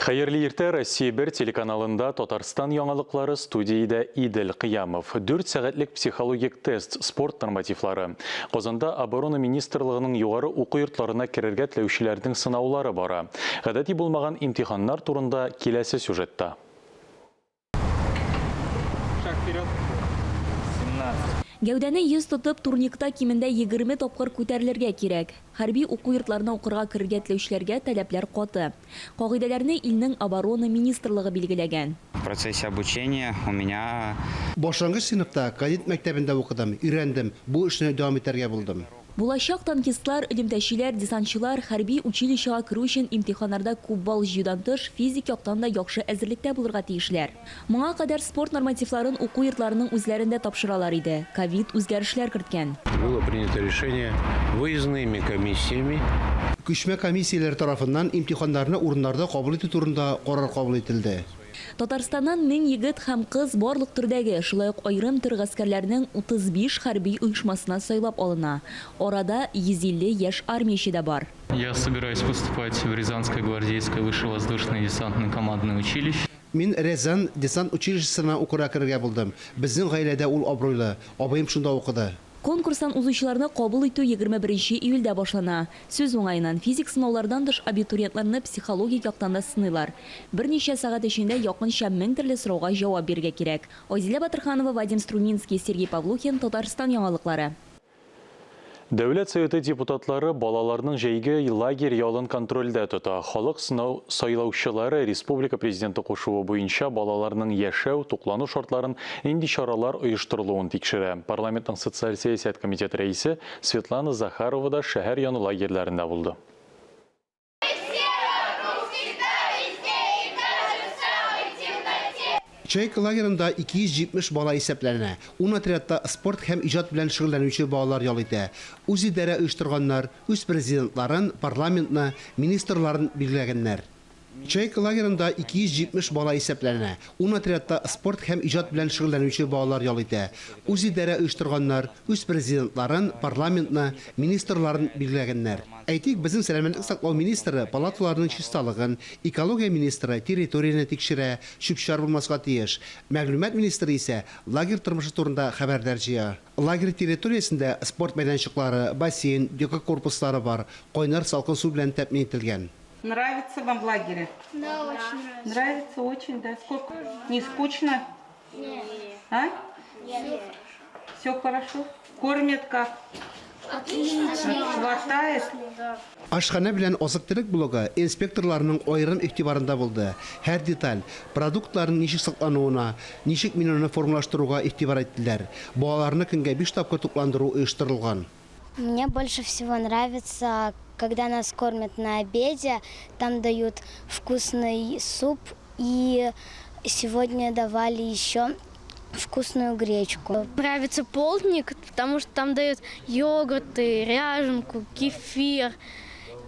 Хәерле иртә, Россия 1 телеканалында Татарстан яңалыклары, студиядә Идел Кыямов. 4 сәгатьлек психологик тест, спорт нормативлары. Казанда Оборона министрлыгының югары уку йортларына керергә теләүчеләрнең сынаулары бара. Гадәти булмаган имтиханнар турында киләсе сюжетта. Шаг вперед. 17. Гәүдәне йөз тотып, турникта кимендә 20 тапкыр күтәрелергә кирәк. Хәрби уку йортларына укырга керергә теләүчеләргә таләпләр каты. Кагыйдәләрне илнең Оборона министрлыгы билгеләгән. В процессе обучения у меня. Башлангыч сыйныфта кадет мәктәбендә укыдым, өйрәндем, бу эшне дәвам итәргә булдым. Булачак танкистлар, элемтәчеләр, десантчылар хәрби училищега керү өчен имтиханнарда күп балл җыюдан тыш, физик яктан да яхшы әзерлектә булырга тиешләр. Моңа кадәр спорт нормативларын уку йортларының үзләрендә тапшыралар иде. Ковид үзгәрешләр керткән. Было принято решение выездными комиссиями. Күчмә комиссияләр тарафыннан имтиханнарны урыннарда кабул итү турында карар кабул ителде. Татарстаннан 1000 егет һәм кыз барлык төрдәге, шулай ук аерым төр гаскәрләрнең 35 хәрби оешмасына сайлап алына. Арада 150 яшь армияче дә бар. Я собираюсь поступать в Рязанское гвардейское высшее воздушное десантное командное училище. Мин Рязан десант училищесына укырга керергә булдым. Безнең гаиләдә ул абруйлы. Абыем шунда укыды. Конкурстан узучыларны кабул итү 21 июльдә башлана. Сүз уңаеннан, физик сынаулардан тыш абитуриентларны психологик яктан да сыныйлар. Берничә сәгать эчендә якынча 1000 төрле сорауга җавап бирергә кирәк. Айзилә Батырханова, Вадим Струминский, Сергей Павлухин, Татарстан яңалыклары. Дәүләт Советы депутатлары балаларның җәйге лагерь ялын контрольдә тота. Халык сынау сайлаучылары республика президенты кушуы буенча балаларның яшәү, туклану шартларын, нинди чаралар оештырылуын тикшерә. Парламентның социаль сәясәт комитеты рәисе Светлана Захарова да шәһәр яны лагерьларында булды. Чайка лагерында 270 бала исәпләнә. Ун отрядта спорт һәм иҗат белән шөгыльләнүче балалар ял итә. Үзидарә оештырганнар, үз президентларын, парламентны, министрларын билгеләгәннәр. Чайка лагерында 270 бала исәпләнә. Ун отрядта спорт һәм иҗат белән шөгыльләнүче балалар ял итә. Үзидарә оештырганнар, үз президентларын, парламентны, министрларын билгеләгәннәр. Әйтик, безнең сәламәтлек саклау министры палаталарның чисталыгын, экология министры территорияне тикшерә, чүп-чар булмаска тиеш. Мәгълүмат министры исә лагерь тормышы турында хәбәрләр җыя. Лагерь территориясендә спорт мәйданчыклары, бассейн, йокы корпуслары бар, кайнар салкын су белән тәэмин ителгән. Нравится вам в лагере? Да, очень нравится. Нравится очень, да? Сколько? Не скучно? Нет. А? Нет. Все хорошо? Кормят как? Отлично. Хватает? Ашханә белән азык-төлек блогы инспекторларның аерым игътибарында булды. Һәр деталь, продуктларның ничек саклануына, ничек менюны формалаштыруга игътибар иттеләр. Балаларны көнгә биш тапкыр тукландыру оештырылган. Мне больше всего нравится, когда нас кормят на обеде, там дают вкусный суп и сегодня давали еще вкусную гречку. Нравится полдник, потому что там дают йогурты, ряженку, кефир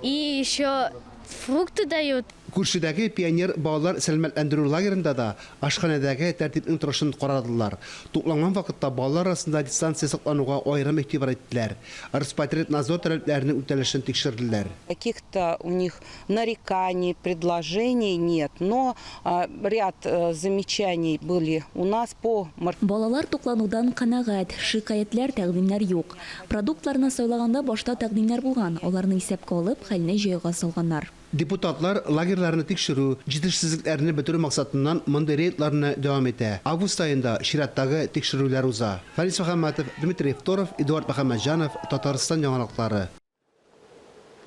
и еще фрукты дают. Күршедәге Пионер балалар сәламәтләндерү лагерында да ашханәдәге тәртипнең торышын карадылар. Тукланган вакытта балалар арасында дистанция саклануга аерым игътибар иттеләр. Роспотребнадзор таләпләренең үтәлешен тикшерделәр. Каких-то у них нареканий, предложений нет, но ряд замечаний были у нас по Балалар тукланудан канәгать, шикаятьләр, тәкъдимнәр юк. Продуктларны сайлаганда башта тәкъдимнәр булган, аларны исәпкә алып, хәлне җайга салганнар. Депутатлар лагерьларны тикшерү, җитешсезлекләрне бетерү максатыннан мондый рейдларны дәвам итә. Август аенда чираттагы тикшерүләр уза. Фарис Мөхәммәтов, Дмитрий Второв, Эдуард Мөхәммәтҗанов, Татарстан яңалыклары.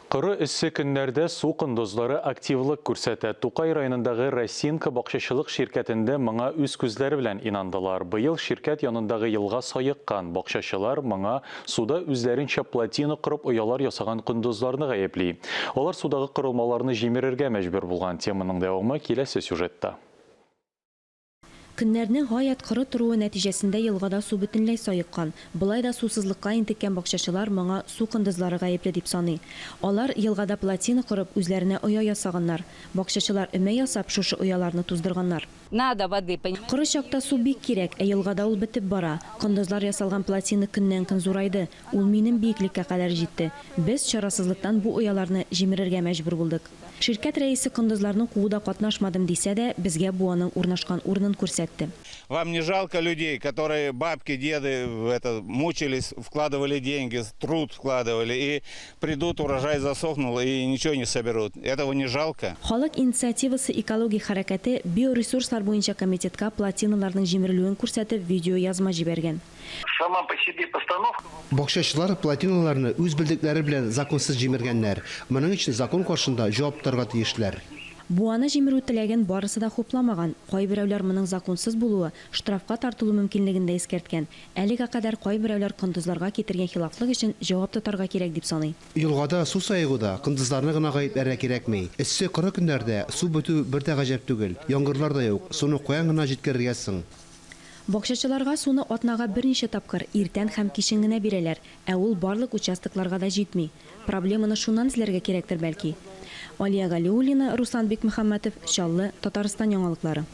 Коры эссе көннәрдә су кондызлары активлык күрсәтә. Тукай районындагы Росинка бакчачылык ширкәтендә моңа үз күзләре белән инандылар. Быел ширкәт янындагы елга саеккан. Бакчачылар моңа суда үзләренчә плотина корып оялар ясаган кондызларны гаепли. Алар судагы корылмаларны җимерергә мәҗбүр булган. Теманың дәвамы киләсе сюжетта. Көннәрнең гаять коры торуы нәтиҗәсендә елгада су бөтенләй саеккан. Болай да сусызлыкка интеккән бакчачылар моңа су кондызлары гаепле дип саный. Алар, елгада плотина корып, үзләренә оя ясаганнар. Бакчачылар өмә ясап, шушы ояларны туздырганнар. Надо воды, понимаете? Коры чакта су бик кирәк, ә елгада ул бетеп бара. Кондызлар ясалган плотина көннән-көн зурайды, ул минем биеклеккә кадәр җитте. Без чарасызлыктан бу ояларны җимерергә мәҗбүр булдык. Ширкәт рәисе кондызларны кууда катнашмадым дисә дә, безгә буаның урнашкан урынын күрсәтте. Вам не жалко людей, которые бабки, деды это, мучились, вкладывали деньги, труд вкладывали, и придут, урожай засохнул, и ничего не соберут. Этого не жалко? Халык инициативасы экологик хәрәкәте биоресурслар буенча комитетка плотиналарның җимерелүен күрсәтеп видеоязма җибәргән. Сама по себе постановка. Бакчачылар плотиналарны үз белдекләре белән законсыз җимергәннәр. Моның өчен закон каршында җавап тотарга тиешләр. Буаны җимерү теләген барысы да хупламаган, кайберәүләр моның законсыз булуы, штрафка тартылу мөмкинлеген дә искәрткән. Әлегә кадәр кайберәүләр кондызларга китергән хилафлык өчен җавап тотарга кирәк дип саный. Елгада су саегуда кондызларны гына гаепләргә кирәкми. Эссе, коры көннәрдә су бетү бер дә гаҗәп түгел. Яңгырлар да юк, суны каян гына җиткерергә соң? Бакчачыларга суны атнага берничә тапкыр, иртән һәм кичен генә бирәләр, ә ул барлык участокларга да җитми. Проблеманы шуннан эзләргә кирәктер, бәлки. Алия Галиуллина, Руслан Бикмөхәммәтов, Чаллы, Татарстан яңалыклары.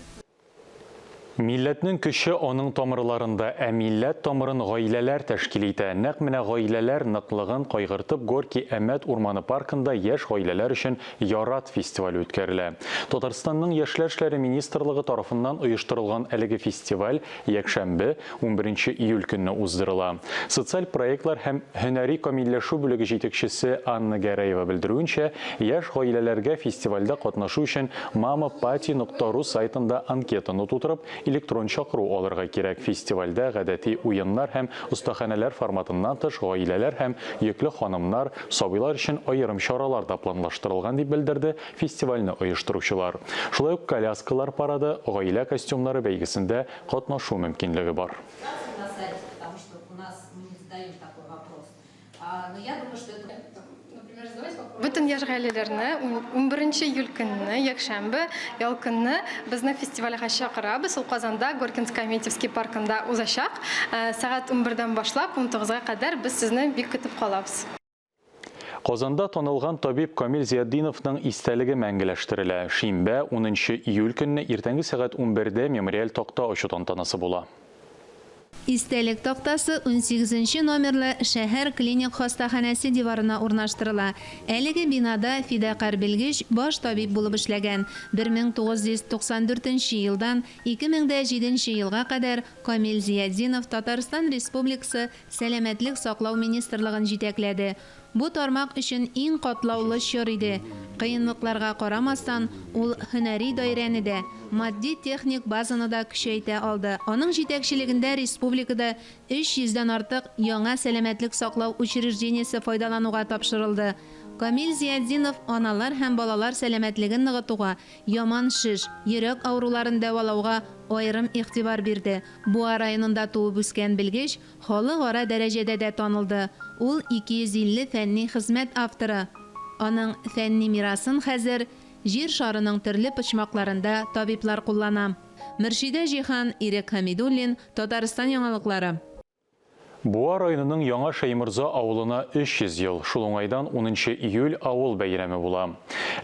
Милләтнең көче аның тамырларында, ә милләт тамырын гаиләләр тәшкил итә. Нәкъ менә гаиләләр ныклыгын кайгыртып Горки-Әмәт урманы паркында яшь гаиләләр өчен Ярат фестивале үткәрелә. Татарстанның Яшьләр эшләре министрлыгы тарафыннан оештырылган әлеге фестиваль якшәмбе, унберенче июль көнне уздырыла. Социаль проектлар һәм һөнәри камилләшү бүлеге җитәкчесе Анна Гәрәева белдерүенчә, яшь гаиләләргә фестивальдә катнашу өчен мамапати нокта ру сайтында анкетаны тутырып, электрон чакыру алырга кирәк. Фестивальдә гадәти уеннар һәм остаханәләр форматыннан тыш гаиләләр һәм йөкле ханымнар, сабыйлар өчен аерым чаралар да планлаштырылган, дип белдерде фестивальне оештыручылар. Шулай ук коляскалар парады, гаилә костюмнары бәйгесендә катнашу мөмкинлеге бар. Бөтен яшь гаиләләрне 11 июль көнне, якшәмбе, ял көнне безнең фестивальгә чакырабыз. Ул Казанда Горкинско-Аметьевский паркында узачак. Сәгать 11дән башлап 19-га кадәр без сезне бик көтеп калабыз. Казанда танылган табиб Камил Зиятдиновның истәлеге мәңгеләштерелә. Шимбә, унынчы июль көнне иртәнге сәгать унбердә мемориаль такта ачу тантанасы була. Истәлек тактасы унсигезенче номерлы шәһәр клиник хастаханәсе диварына урнаштырыла. Әлеге бинада фидакарь белгеч баш табиб булып эшләгән. 1994 нче елдан 2007 нче елга кадәр Камил Зиятдинов Татарстан Республикасы Сәламәтлек саклау министрлыгын җитәкләде. Бу тармак өчен иң катлаулы чор иде. Кыенлыкларга карамастан, ул һөнәри даирәне дә, матди-техник базаны да көчәйтә алды. Аның җитәкчелегендә республикада 300 дән артык яңа сәламәтлек саклау учреждениесе файдалануга тапшырылды. Камил Зиятдинов аналар һәм балалар сәламәтлеген ныгытуга, яман шеш, йөрәк авыруларын дәвалауга аерым игътибар бирде. Буа районында туып үскән белгеч Халыкара дәрәҗәдә дә танылды, ул 250 фәнни хезмәт авторы. Аның фәнни мирасын хәзер Җир шарының төрле почмакларында табиблар куллана. Мөршидә Җиһан, Ирек Хәмидуллин, Татарстан яңалыклары. Буа районының Яңа Шәйморза авылына 300 ел, шул уңайдан унынчы июль авыл бәйрәме була.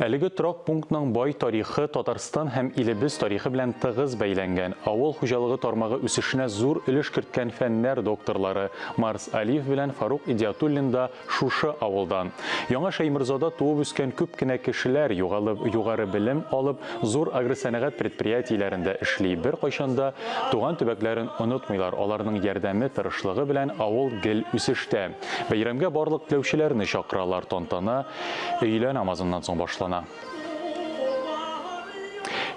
Әлеге торак пунктның бай тарихы Татарстан һәм илебез тарихы белән тыгыз бәйләнгән, авыл хуҗалыгы тармагы үсешенә зур өлеш керткән фәннәр докторлары Марс Алиев белән Фарук Идиатуллин да шушы авылдан. Яңа Шәйморзада туып үскән күп кенә кешеләр югалып, югары белем алып, зур агросәнәгать предприятиеләрендә эшли, беркайчан да туган төбәкләрен онытмыйлар, аларның ярдәме, тырышлыгы белән авыл гел үсештә. Бәйрәмгә барлык теләүчеләрне чакыралар, тантана өйлә намазыннан соң башлана.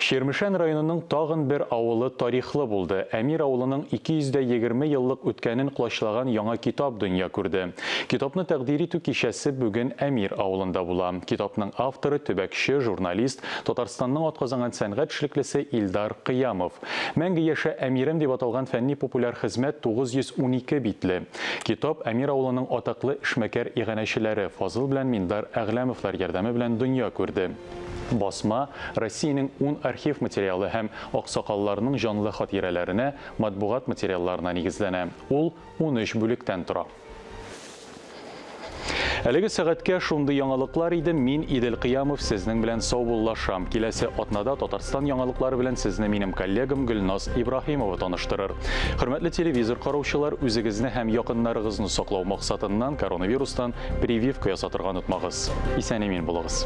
Чирмешән районының тагын бер авылы тарихлы булды. Әмир авылының 220 еллык үткәнен колачлаган яңа китап дөнья күрде. Китапны тәкъдир итү кичәсе бүген Әмир авылында була. Китапның авторы, төбәкче, журналист, Татарстанның атказанган сәнгать эшлеклесе Илдар Кыямов. Мәңге яшә, Әмирем дип аталган фәнни-популяр хезмәт 912 битле. Китап Әмир авылының атаклы эшмәкәр-иганәчеләре Фазыл белән Миндар Әгъләмовлар ярдәме белән дөнья күрде. Басма Россиянең ун архив материалы һәм аксакалларның җанлы хатирәләренә, матбугат материалларына нигезләнә. Ул 13 бүлектән тора. Әлеге сәгатькә шундый яңалыклар иде. Мин Идел Кыямов сезнең белән саубуллашам. Киләсе атнада Татарстан яңалыклары белән сезне минем коллегам Гөлназ Ибраһимова таныштырыр. Хөрмәтле телевизор караучылар, үзегезне һәм якыннарыгызны саклау максатыннан коронавирустан прививка ясатырга онытмагыз. Исән-имин булыгыз.